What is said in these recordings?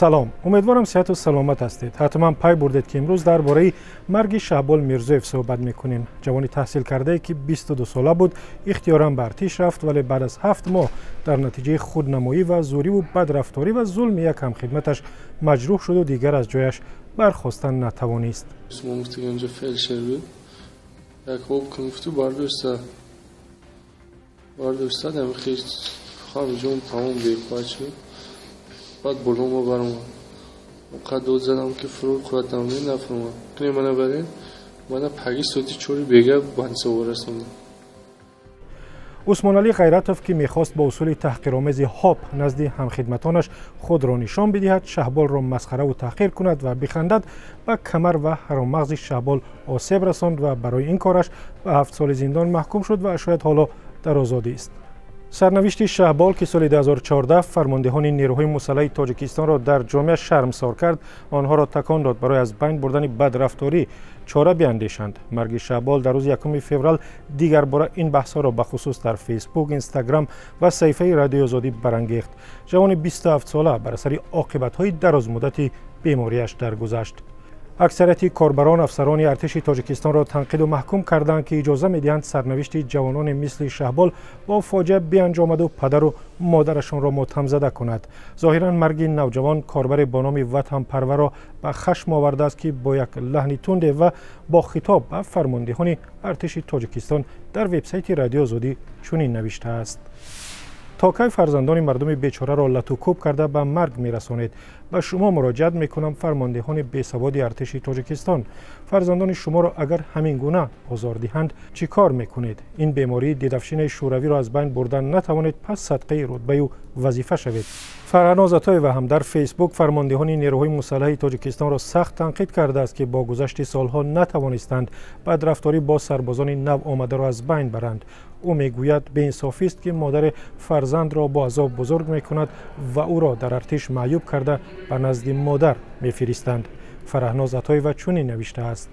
Салом, умедворам, сиҳату саломат ҳастед. Ҳатман пай бурдед, ки имрӯз дар бораи марги Шаҳбол Мирзоев суҳбат мекунем. Ҷавони таҳсилкардае, ки 22 сола буд, ихтиёран ба артиш рафт, вале баъд аз 7 моҳ дар натиҷаи худнамоӣ ва зӯриву бадрафторӣ ва зулми як ҳамхидматаш маҷрӯҳ шуду дигар аз ҷояш бархостан натавонист. Як об гуфту бардошта бардошта, ҳам тамом бепа шуд. Баъд болома баромад, қад дод задам, ки фурур қувватам не нафурмад. Мана барин, мана паги соати 4 бега бансовор расондам. Усмоналӣ Ғайратов, ки мехост бо усули таҳқиромези ҳоп назди ҳамхидматонаш худро нишон бидиҳад, Шаҳболро масхараву таҳқир кунад ва бихандад, ба камар ва ҳароммағзи Шаҳбол осеб расонд ва барои ин кораш ба 7 соли зиндон маҳкум шуд ва шояд ҳоло дар озодист. Сарнавишти Шаҳбол, ки соли 2014 фармондеҳони нерӯҳои мусаллаҳи Тоҷикистонро дар ҷомеа шармсор кард, онҳоро такон дод, барои аз байн бурдани бадрафторӣ чора биандешанд. Марги Шаҳбол дар рӯзи 1 феврал дигарбора ин баҳсҳоро, бахусус дар Фейсбук, Инстаграм ва саҳифаи Радиои Озодӣ, барангехт. Ҷавони 27сола бар асари оқибатҳои дарозмуддати бемориаш даргузашт. Аксарияти корбарон афсарони артиши Тоҷикистонро танқиду маҳкум карданд, ки иҷоза медиҳанд сарнавишти ҷавононе мисли Шаҳбол бо фоҷиа бианҷомаду падару модарашонро мотамзада кунад. Зоҳиран, марги навҷавон корбаре бо номи Ватанпарварро ба хашм овардааст, ки бо як лаҳни тунде ва бо хитоб ба фармондеҳони артиши Тоҷикистон дар вебсайти Радиои Озодӣ чунин навиштааст: «То кай фарзандони мардуми бечораро латукӯб карда ба марг мерасонед? Ба шумо муроҷиат мекунам, фармондеҳони бесаводи артиши Тоҷикистон. Фарзандони шуморо агар ҳамин гуна озор диҳанд, чӣ кор мекунед? Ин бемории дедовщинаи шӯравиро аз байн бурдан натавонед, пас садқаи рутбаю вазифа шавед». Фарҳноз Атоева ҳам дар Фейсбук фармондеҳони нерӯҳои мусаллаҳи Тоҷикистонро сахт танқид кардааст, ки бо гузашти солҳо натавонистанд бадрафторӣ бо сарбозони нав омадаро аз байн баранд. Ӯ мегӯяд, беинсофист, ки модаре фарзандро бо азоб бузург мекунад ва ӯро дар артиш маъюб карда ба назди модар мефиристанд. Фараҳноз Атоева чунин навиштааст: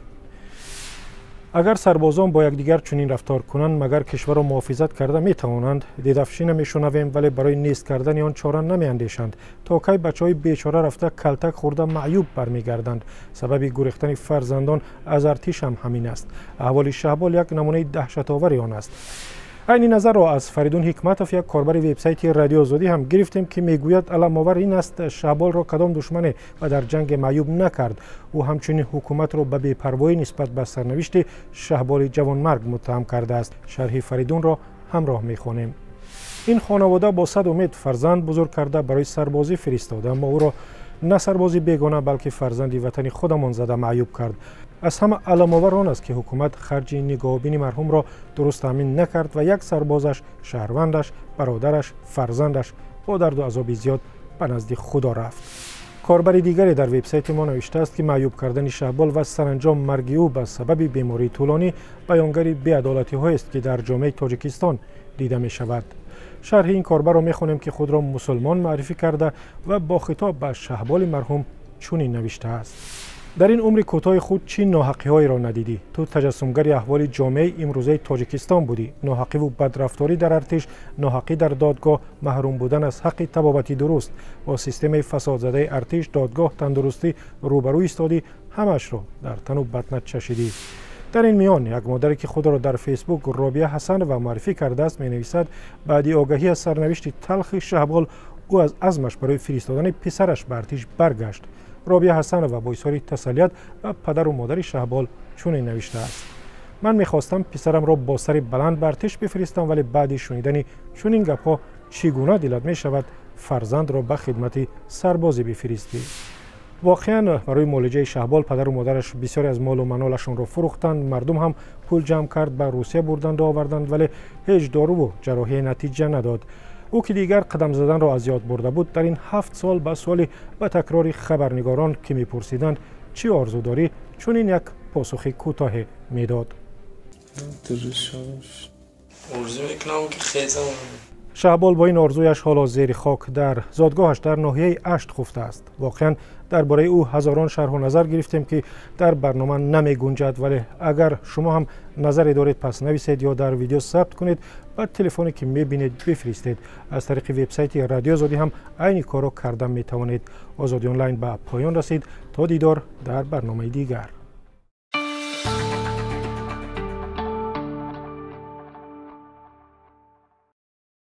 «Агар сарбозон бо якдигар чунин рафтор кунанд, магар кишварро муҳофизат карда метавонанд? Дедовщина мешунавем, вале барои нест кардани он чора намеандешанд. То кай бачаҳои бечора рафта, калтак хӯрда, маъюб бармегарданд? Сабаби гурехтани фарзандон аз артиш ҳам ҳамин аст. Аҳволи Шаҳбол як намунаи даҳшатовари он аст». Айни назарро аз Фаридун Ҳикматов, як корбари вебсайти Радиои Озодӣ, ҳам гирифтем, ки мегӯяд, аламовар ин аст, Шаҳболро кадом душмане ва дар ҷанге маъюб накард. Ӯ ҳамчунин ҳукуматро ба бепарвоӣ нисбат ба сарнавишти Шаҳболи ҷавонмарг муттаҳам кардааст. Шарҳи Фаридунро ҳамроҳ мехонем. «Ин хонавода бо сад умед фарзанд бузург карда, барои сарбозӣ фиристода, аммо ӯро на сарбози бегона, балки фарзанди ватани худамон зада маъюб кард. Аз ҳама аламовар он аст, ки ҳукумат харҷи нигоҳубини марҳумро дуруст таъмин накард ва як сарбозаш, шаҳрвандаш, бародараш, фарзандаш бо дарду азоби зиёд ба назди Худо рафт». Корбари дигаре дар вебсайти мо навиштааст, ки маъюб кардани Шаҳбол ва саранҷом марги ӯ ба сабаби бемории тӯлонӣ баёнгари беадолатиҳоест, ки дар ҷомеаи Тоҷикистон дида мешавад. Шарҳи ин корбарро мехонем, ки худро мусулмон муаррифӣ карда ва бо хитоб ба Шаҳболи марҳум чунин навиштааст: «Дар ин умри кӯтоҳи худ чӣ ноҳақиҳоеро надидӣ? Ту таҷассумгари аҳволи ҷомеаи имрӯзаи Тоҷикистон будӣ: ноҳақиву бадрафторӣ дар артиш, ноҳақӣ дар додгоҳ, маҳрум будан аз ҳаққи табобати дуруст. Бо системаи фасодзадаи артиш, додгоҳ, тандурустӣ рӯбарӯ истодӣ, ҳамаашро дар тану батнат чашидӣ». Дар ин миён як модаре, ки худро дар Фейсбук Робия Ҳасанова муаррифӣ кардааст, менависад, баъди огаҳӣ аз сарнавишти талхи Шаҳбол ӯ аз азмаш барои фиристодани писараш ба артиш баргашт. Робия Ҳасанова бо изҳори тасаллият ба падару модари Шаҳбол чунин навиштааст: «Ман мехостам писарамро бо сари баланд ба артиш бифиристам, вале баъди шунидани чунин гапҳо чӣ гуна дилат мешавад фарзандро ба хидмати сарбозӣ бифиристӣ?» Воқеан, барои муолиҷаи Шаҳбол падару модараш бисёре аз молу манолашонро фурӯхтанд. Мардум ҳам пул ҷамъ кард, ба Русия бурданду оварданд, вале ҳеҷ доруву ҷарроҳие натиҷа надод. Ӯ, ки дигар қадам заданро аз ёд бурда буд, дар ин 7 сол ба суоли ба такрори хабарнигорон, ки мепурсиданд, чӣ орзу дорӣ, чунин як посухи кӯтоҳе медод. Орзу мекунам, ки хезам. Шаҳбол бо ин орзуяш ҳоло зери хок дар зодгоҳаш дар ноҳияи Ашт хуфтааст. Воқеан, дар бораи ӯ ҳазорон шарҳу назар гирифтем, ки дар барнома намегунҷад, вале агар шумо ҳам назаре доред, пас нависед ё дар видео сабт кунед, ба телефоне, ки мебинед, бифиристед. Аз тариқи вебсайти Радиои Озодӣ ҳам айни корро карда метавонед. Озодӣ онлайн ба поён расид. То дидор дар барномаи дигар.